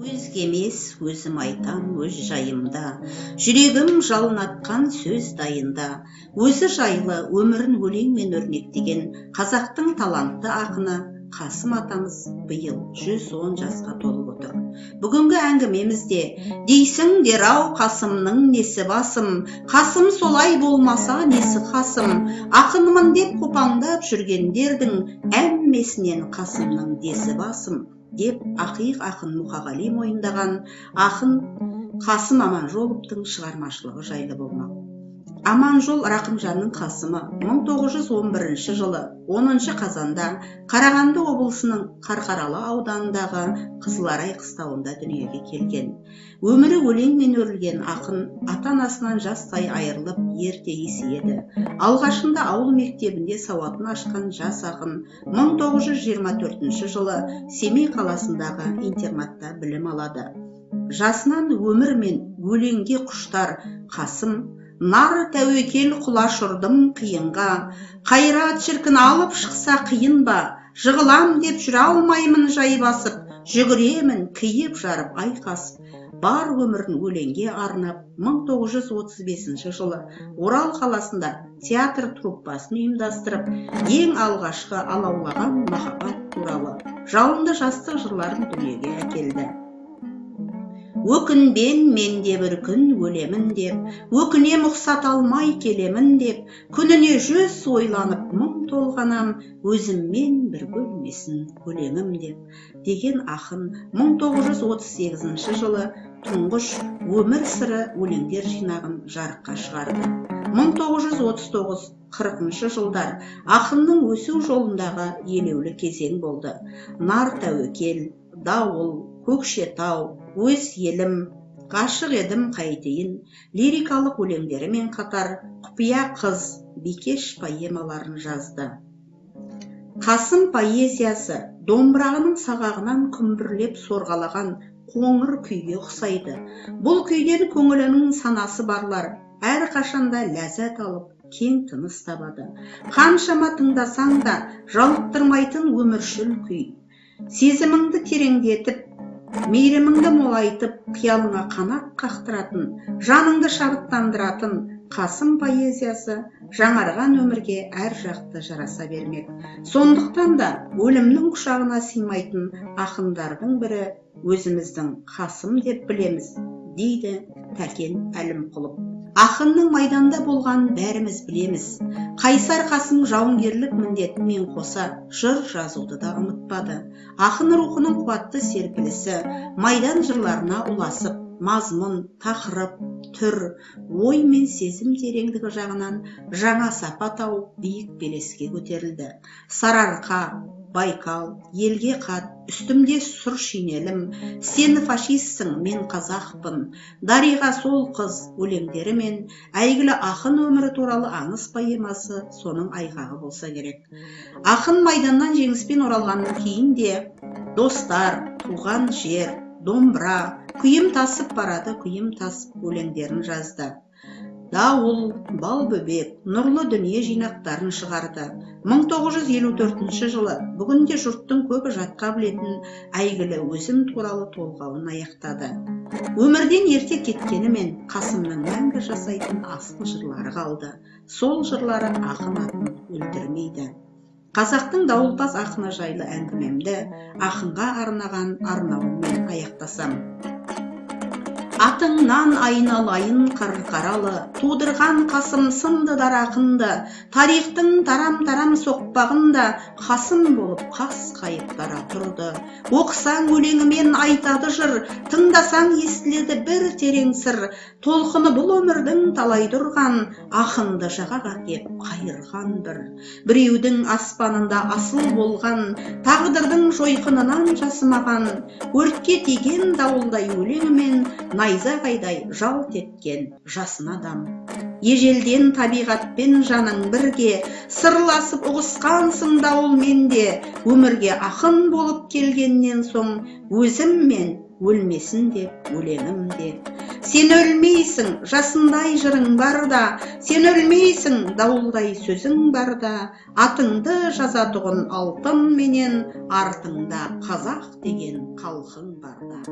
Өзге емес, өзім айтам өз жайымда, жүрегім жалынатқан сөз дайында. Өзі жайлы өмірін өлеңмен өрнектеген қазақтың талантты ақыны Қасым атамыз биыл 110 жасқа толып отыр. Бүгінгі әңгімемізде дейсіңдер-ау, Қасымның несі басым, Қасым солай болмаса несі Қасым, ақынмын деп қопаңдап жүргендердің әммесінен Қасымның десі басым деп ақиық ақын Мұқағали мойындаған ақын Қасым Аманжоловтың шығармашылығы жайлы болмақ. Аманжол Рақымжанның Қасымы 1911 жылы 10 қазанда Қарағанды облысының Қарқаралы ауданындағы Қызыларай қыстауында дүниеге келген. Өмірі өлеңмен өрілген ақын ата-анасынан жастай айырылып, ерте есейеді. Алғашында ауыл мектебінде сауатын ашқан жас ақын 1924 жылы Семей қаласындағы интернатта білім алады. Жасынан өмір мен өлеңге құштар Қасым нар тәуекел құлаш ұрдым қиынға, қайрат шіркін алып шықса қиын ба, жығылам деп жүре алмаймын жай басып, жүгіремін киіп жарып айқасып. Бар өмірін өлеңге арнап, 1935 жылы Орал қаласында театр труппасын ұйымдастырып, ең алғашқы алаулаған махаббат туралы жалынды жастық жырларын дүниеге әкелді. Өкінбен мен де бір күн өлемін деп, өкінем ұқсата алмай келемін деп, күніне 100 ойланып мың толғанам, өзіммен бір бөлмесін өлеңім деп, деген ақын 1938 жылы тұңғыш Өмір сыры өлеңдер жинағын жарыққа шығарды. 1939-40 жылдар ақынның өсу жолындағы елеулі кезең болды. Нар тәуекел, Дауыл, Көкшетау, Өз елім, Ғашық едім қайтейін лирикалық өлеңдерімен қатар Құпия қыз, Бикеш поэмаларын жазды. Қасым поэзиясы домбырағының сағағынан күмбірлеп сорғалаған қоңыр күйге ұқсайды. Бұл күйден көңілінің санасы барлар әрқашанда ләззат алып, кең тыныс табады. Қаншама тыңдасаң да жалықтырмайтын өміршіл күй. Сезіміңді тереңдетіп, мейіріміңді молайтып, қиялыңа қанат қақтыратын, жаныңды шабыттандыратын Қасым поэзиясы жаңарған өмірге әр жақты жараса бермек. Сондықтан да өлімнің құшағына сыймайтын ақындардың бірі өзіміздің Қасым деп білеміз, дейді Тәкен Әлімқұлов. Ақынның майданда болғанын бәріміз білеміз. Қайсар Қасым жауынгерлік міндетімен қоса жыр жазуды да ұмытпады. Ақын рухының қуатты серпілісі майдан жырларына ұласып, мазмұн, тақырып, түр, ой мен сезім тереңдігі жағынан жаңа сапа тауып, биік белеске көтерілді. Сарыарқа, Байкал, елге қат, үстімде сұр шинелім, сен фашистсің, мен қазақпын, Дариға сол қыз өлеңдерімен әйгілі ақын өмірі туралы аңыз поэмасы соның айғағы болса керек. Ақын майданнан жеңіспен оралғаннан кейін де достар, туған жер, домбыра, күйім тасып барады, күйім тасып өлеңдерін жазды. Дауыл, Балбөбек, Нұрлы дүние жинақтарын шығарды. 1954 жылы бүгінде жұрттың көбі жатқа білетін әйгілі Өзім туралы толғауын аяқтады. Өмірден ерте кеткенімен Қасымның мәңгі жасайтын асыл жырлары қалды. Сол жырлары ақын атын өлтірмейді. Қазақтың дауылпаз ақыны жайлы әңгімемді ақынға арнаған арнауыммен аяқтасам. Атыңнан айналайын Қарқаралы, тудырған Қасым сынды дарақынды, тарихтың тарам-тарам соқпағында Қасым болып қас қайып дара тұрды. Оқысаң өлеңімен айтады жыр, тыңдасаң естіледі бір терең сыр. Толқыны бұл өмірдің талай тұрған, ақынды жағаға кеп қайырған бір. Біреудің аспанында асыл болған, тағдырдың жойқынынан жасымаған, өртке тиген дауылдай өлеңімен найзағайдай жалт еткен жасын адам. Ежелден табиғатпен жаның бірге, сырласып ұғысқансың дауылмен де, өмірге ақын болып келгеннен соң өзіммен Өлмесін деп өлеңім де. Сен өлмейсің, жасындай жырың барда, сен өлмейсің, дауылдай сөзің барда. Атыңды жазатұғын алтынменен, артыңда қазақ деген халқың барда.